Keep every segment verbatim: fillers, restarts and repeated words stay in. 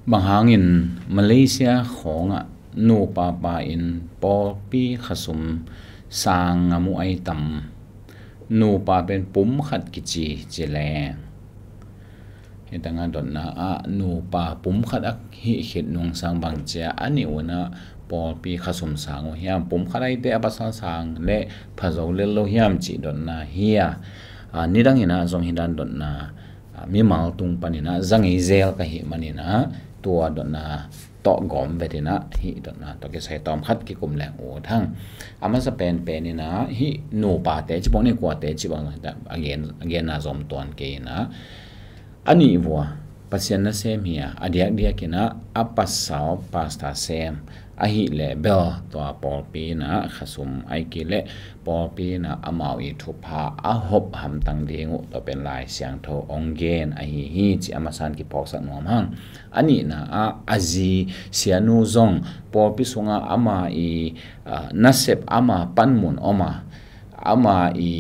Bang hangin Malaysia khawngah nupa pa in pawlpi khasum sang ngam uh ai tam? Nupa pen pum khat kici ci leng, hi tangah dotna ah nupa pum khat a hih khit nungsang bang cia a nih unah pawlpi khasum sang uh hiam? Pum khat aite a pasal sang le phazo lel lo hiam cih dotna hi a, a, nidang inah zong hi dan dotna, a, mimal tung paninah zangei zel ka hih maninah tua dotna tawh gawm vetinah hih dotna tawh kisai tawm khat kikum leng ut hang. A masa penpen inah hih nupate cibawk ni kuate cibawk a gen, a genna zom tuan kei inah a nih vua Pasian nasem hi a, a diakdiak inah a pasal pastor sem ahih leh bel tua pawlpi inah khasum ai kei leh pawlpi inah amau i thupha a hop hamtang ding uh tua pen Lai Siangtho ong gen ahi hi ci a masan kiphawksak nuam hang. A nihna ah a zi sianu zong pawlpi sungah ama i, ah, nasep ama panmun om a, ama i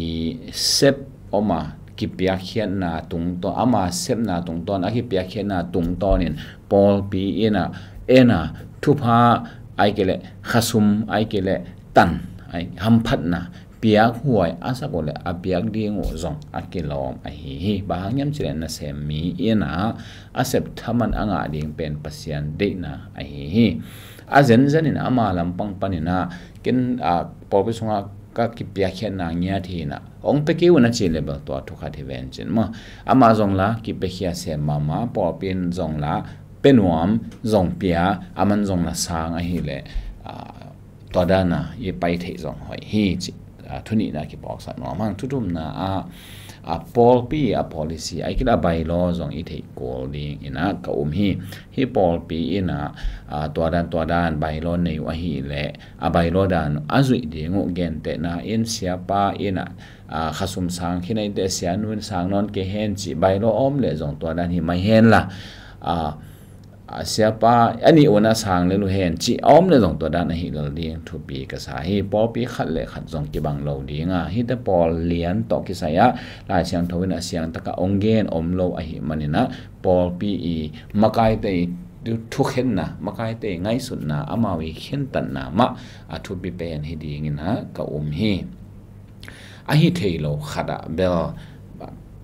sep om a, kipiakkhiatna tungtawn, ama sepna tungtawn, a kipiakkhiatna tungtawnin pawlpi inah ena thupha ai kei leh khasum ai kei leh tan ai hamphatna piakhuai a sak uh leh a piak ding uh zong a kilawm ahi hi. Bang hang hiam cih leh nasem mi inah a sep thaman a ngah ding pen Pasian deihna ahi hi. A zenzen in ama lampang paninah ken, a, pawlpi sungah ka kipiakkhiatna ngiat hi inah ong pia kei un a cih leh bel tua thu khat hi ven cin maw. Amah zong la kipiakhia sem mahmah, pawlpi in zong la pia nuam, zong pia, aman zong la sang ahih leh, a, tua dana i pai theih zong hoih hi cih, a, thu nihna kiphawksak nuam hang. Thu thumna ah, a, pawlpi a policy ai kei leh a bylaw zong i theih kul ding inah ka um hi. Hih pawlpi inah, a, tua dan tua dan bylaw nei uh ahih leh a bylaw dan a zuih ding uh gentehna in siapa inah, a, khasum sang khin a inteh sianu in sang nawn kei hen cih bylaw a om leh zong tua dan hi mai hen la, a, a, siapa a nih unah sang lel uh hen cih a om leh zong tua dan ahi lel ding thupi ka sa hi. Pawlpi khat le khat zong kibang lo ding a, hihte pawl lian tawh kisai ah Lai Siangtho in a siangtak ah ong gen om lo ahih maninah pawlpi i makaite i thukhenna, makaite i ngaihsutna, amau i khentatna mah a thupi pen hi ding inah ka um hi. Ahi thei lo khat ah bel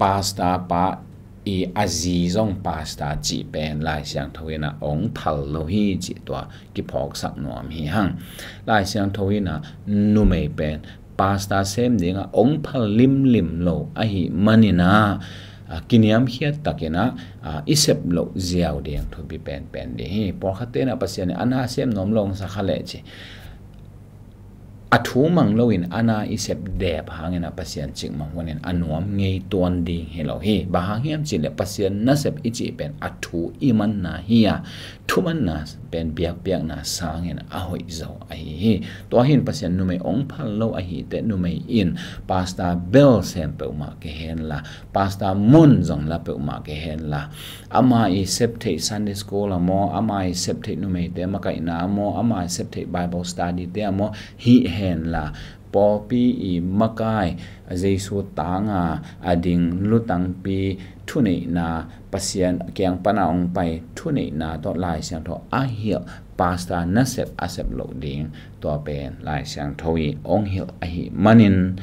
pastor pa i a zi zong pastor cih pen Lai Siangtho inah ong phal lo hi cih tua kiphawksak nuam hi hang. Lai Siangtho inah numei pen pastor sem dingah ong phal limlim lo ahih maninah, a, kiniamkhiat takinah, a, i sep loh ziau ding thupi penpen ding hi. Pawlkhatte inah Pasian in a na sem nuam lo ong sa kha leh ci a thu mang loin a na i sep dep hangin a Pasian cikmah hunin a nuam ngei tuan ding hi lo hi. Bang hang hiam cih leh Pasian nasep i cih pen a thu i manna hi a, thumanna pen biakpiakna sangin a hoih zo ahi hi. Tua hin Pasian numei ong phal lo ahi teh numei in pastor bel sem peuhmah kei hen la, pastor mun zong la peuhmah kei hen la, ama i sep theih Sunday school a maw, ama i sep theih numeite makaihna a maw, ama i sep theih Bible study te a maw, hih hen la, pawlpi i makai, Jesu tanga a ding lutangpi thuneihna, Pasian kiang pana ong pai thuneihna tawh Lai Siangtho a hilh pastor nasep a sep loh ding tua pen Lai Siangtho i ong hilh ahi manin,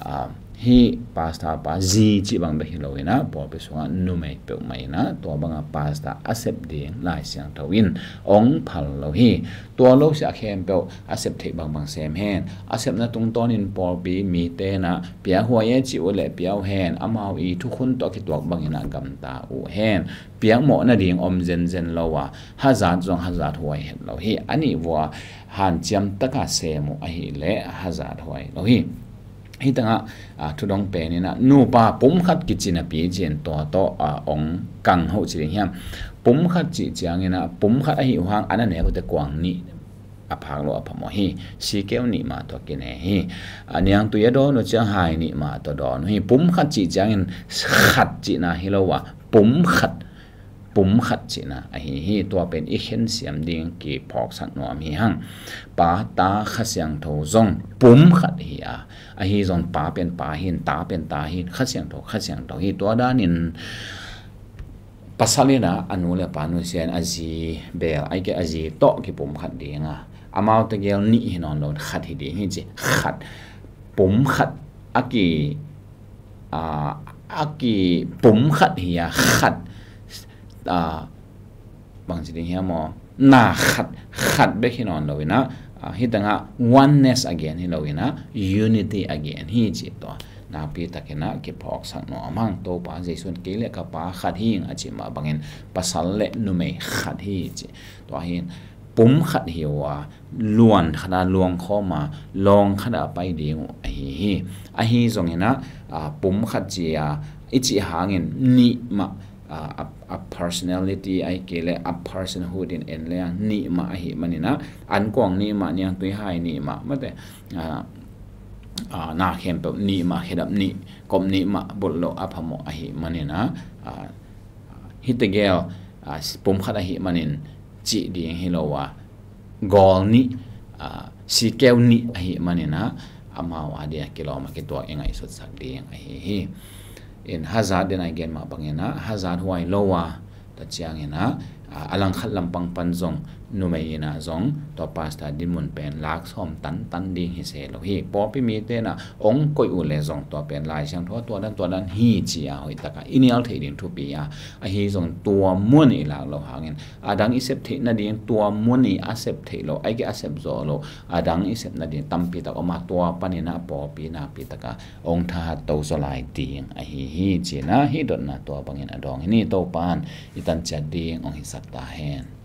a, hih pastor pa zi cih bang bek hi lo inah pawlpi sungah numei peuhmah inah tua banga pastor a sep ding Lai Siangtho in ong phal lo hi. Tua lo sia khempeuh a sep theih bangbang sem hen. A sepna tungtawnin pawlpi mite inah pia huai e cih uh leh pia uh hen, amau i thukhun tawh kituak bangin a gamta uh hen. Piakmawh nading om zenzen lo a, hazat zong hazat huai het lo hi. A nih vua hanciam taka sem uh ahih leh hazat huai lo hi. Hih tangah, a, thudong pen inah nupa pum khat kici napi cin tua tawh, a, ong kang hoh ci ding hiam? Pum khat cih ciangin ah pum khat ahi uh hang a na nek uh teh kuang nih a phak lo a phamawh hi. Sikeu nih mah tawh kine hi. A, niangtui a dawn uh ciang hai nih mah tawh dawn uh hi. Pum khat cih ciangin khat cihna hi lo a, pum khat, pum khat cihna ahi hi. Tua pen i khensiam ding kiphawksak nuam hi hang. Pa, Ta, Kha Siangtho zong pum khat hi a, ahi zong Pa pen Pa hi in, Ta pen Ta hi in, Kha Siangtho Kha Siangtho hi. Tua danin Pasal in ah a nu le pa nusia in a zi bel, ahih kei leh a zi tawh kipumkhat ding a, amaute gel nih hi nawn lo, khat hi ding hi ci. Khat, pumkhat, a ki, a, a kipumkhat hi a, khat, a, bang ci ding hiam maw, na khat, khat bek hi nawn lo in ah, a, hih tengah oneness a gen hi lo in ah, unity a gen hi ci. Tua nakpi takin ah kiphawksak nuam hang. Topa Jesu in kei le ka Pa khat hi ing a cih mah bangin pasal le numei khat hi ci. Tua hi in pumkhat hi uh a, luan khat a luang khawm a, lawng khat a pai ding uh ahi hi. Ahi zongin ah, a, pumkhat ci a i cih hangin nih mah, a, a, a personality ahih kei leh a personhood in en leng nih mah ahih manin ah, ankuang nih mah, niangtuihai nih mah, mate, a, a, na khempeuh nih mah, khedap nih, kop nih mah bulh loh a phamawh ahih manin ah, a, hihte gel, a, pumkhat ahih manin cih ding hi lo a, gawl nih, a, sikeu nih ahih manin ah, amau a dia kilawm a kituak i ngaihsutsak ding ahi hi. In hazat den a i gen mah bangin ah, hazat huai lo a, tua ciangin ah, a, a langkhat lampang pan zong numei in ah zong tua pastor dinmun pen lak sawm tantan ding hi se lo hi. Pawlpi mite in ah ong koih uh le zong tua pen Lai Siangtho tua dan tua dan hi ci a hoih taka i nial theih ding thupi a, ahi zong tua mun i lak lo hangin a dang i sep theih nading, tua mun i a sep theih lo, ahih kei leh a sep zawh lo, a dang i sep nading tampi tak om a, tua panin ah pawlpi nakpi taka ong thahat to zaw lai ding ahi hi ci-in ah hih dotna tua bangin a dawng hi ni. Topa in i tan ciat ding ong hisak ta hen.